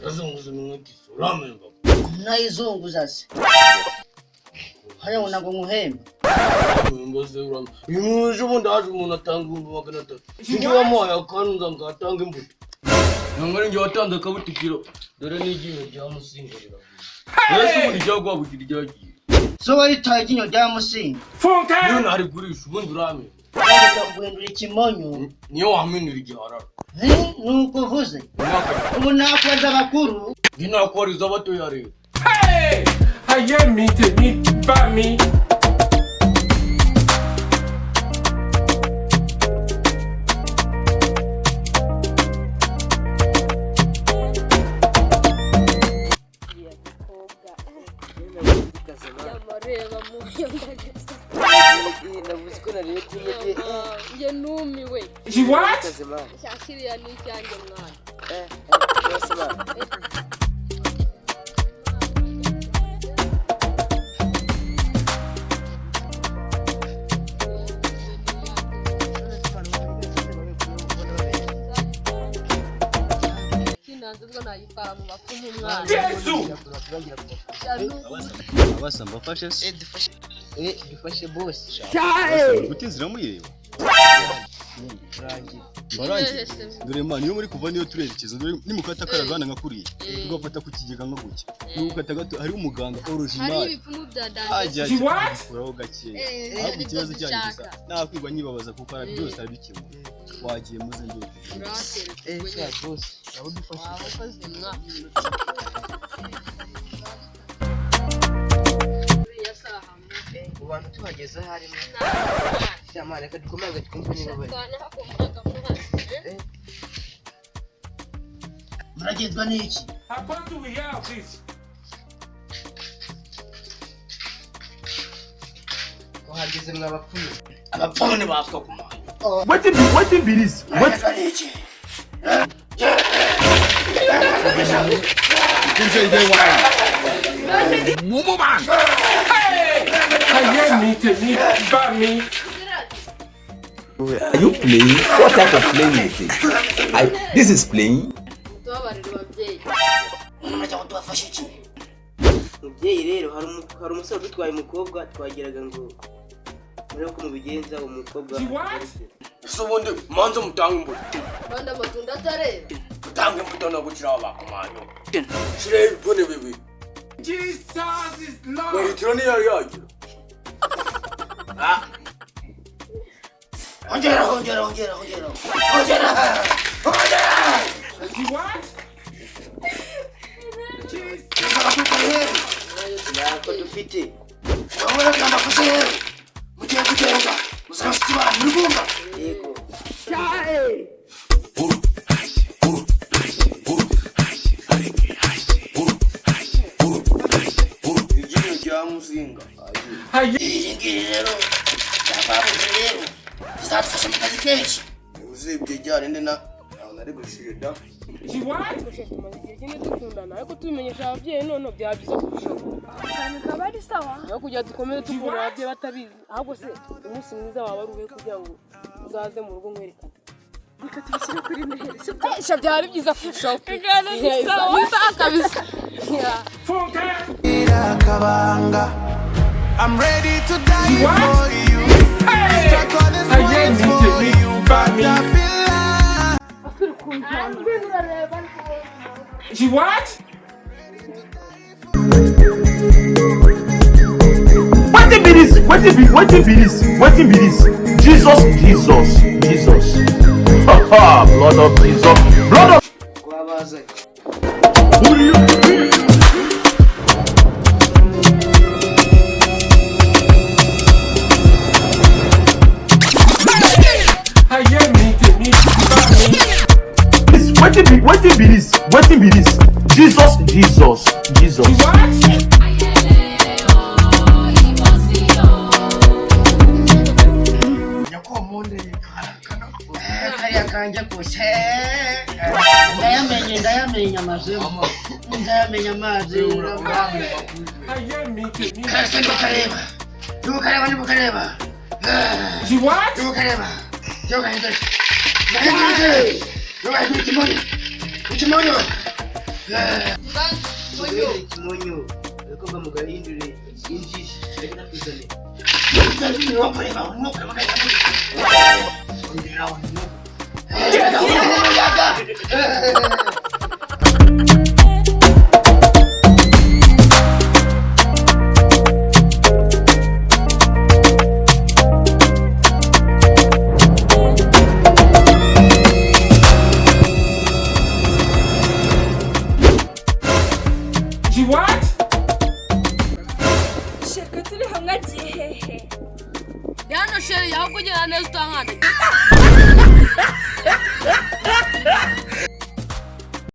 Urazunguza iminwa gisa uramemba. Nayizunguza se hariya ntabwo nkuhemba. Mbaze uramemba. Uyu muntu ubundi haje umuntu atanga 300,000. Sinjye wamuhaye akantu ngo atange imbuto. Ntabwo ari njye watanze akabutikiro. Dore n'iryinyo rya Musinga riraguye. Ese ubundi ryaguhabugira ryagiye. So waritaye iryinyo rya Musinga. Niyo narigurisha ubundi uramemba. Guhindura ikimonyo. Niyo waminura igiharara. Nuko uvuze. Ubu nakoza abakuru. Njye nakoriza abatoya rero. Ayé mi tèmi bá mi. Yamareba mu yandageze. Navuze ko nariye kumwe. Njye numiwe. She what? Cyakiriya ni icyanjye mwana. Jesu! Abasa mbafashe se? Dufashe boss. Gutinzira muyireba. Barangiye. Dore man iyo muri kuva niyo turerekeza dore nimukata karagana nka kuriya tugafata ku kigega nka guke. Nugukata gato hari umuganga original. Hari ibipfumu bya danje. She what? Uraho gake. Ahubwo ikibazo cyanyu gusa nakwigwa nyibabaza kuko ara byose arabikemura. Wagiye muze ndebe. Boss. Nabo dufashe. Wakoze mwa. Abantu tuhageze harimo. Shyamana reka dukomanga twumve niba bari. Muragenzwa n'iki? Apostle, we hear of this. Uhageze mwa bapfumu. Abapfumu ntibaswa kumanya. Wetin be this? Muragenzwa n'iki? Mumu man. Ayé mi tèmi bá mi. Are you playing? What type of playing is this? This is playing. Tubabarira ababyeyi. Murajya ngo tubafashe iki? Mubyeyi rero hari umusore udutwaye umukobwa twagiraga ngo murebe ko mubigenza uwo mukobwa. She what? Ese ubundi manze mutange imbuto. Banda amatunda atarera. Mutange imbuto no gukira abakumanyo. Shire ibipune bibiri. Jesus is Lord. Litiro niyo yari yagira. Ongera, ongera, ongera, ongera. Ongera! Ongera! She what? Jesus. Ntako dufite. Urabona ko mbafashe rero. Mugiye kugenda. Muzabafite ibana muri kumva. Yego. Iryinyo rya Musinga. Ayé Iyi ngiyi rero ryababuze rero. Bizadufasha mu kazi kenshi. Usibye rya rindi na ntabwo nari gushira da. She what? Tumaze igihe kinini dukundana ariko tubimenyesha ababyeyi none byaba byiza kurushaho. Akantu kaba ari sawa. Aho kugira dukomeze dukunda ababyeyi batabizi ahubwo se umunsi mwiza waba ari uwuhe kugira ngo uzaze mu rugo nkwerekane. Reka tubishyire kuri Noheli sibyo? Sha byaba ari byiza kurushaho. Ibiganiro ni sawa. Ni sawa kabisa. Funke. I'm ready to die What? for you. Struck all this Ayé once mi for tèmi you, bá but mi. I belong. She what? Wetin be this? Wetin be this? Wetin be this? Jesus, Jesus, Jesus. Blood of Jesus. Blood of Twabazanye. Ayé mi tèmi bá mi. This. Wetin be this? Wetin be this? Jesus, Jesus, Jesus. She what? Kariya kanjye kose. Ndayamenye, ndayamenye amazi. Ndayamenye amazi. Ayé mi tèmi. Karasa ntibukareba. Ntibukareba, ntibukareba. She what? Ntibukareba. Ntibukareba. Ntibukareba. Ntibukareba. Ikimonyo. Ikimonyo. Kimonyo kimonyo abakobwa mugahindure injiji reka ndakuzanira. She what? Shirika turi hamwe agiye hehe? Hano sheri, aho kugera neza utankandagira.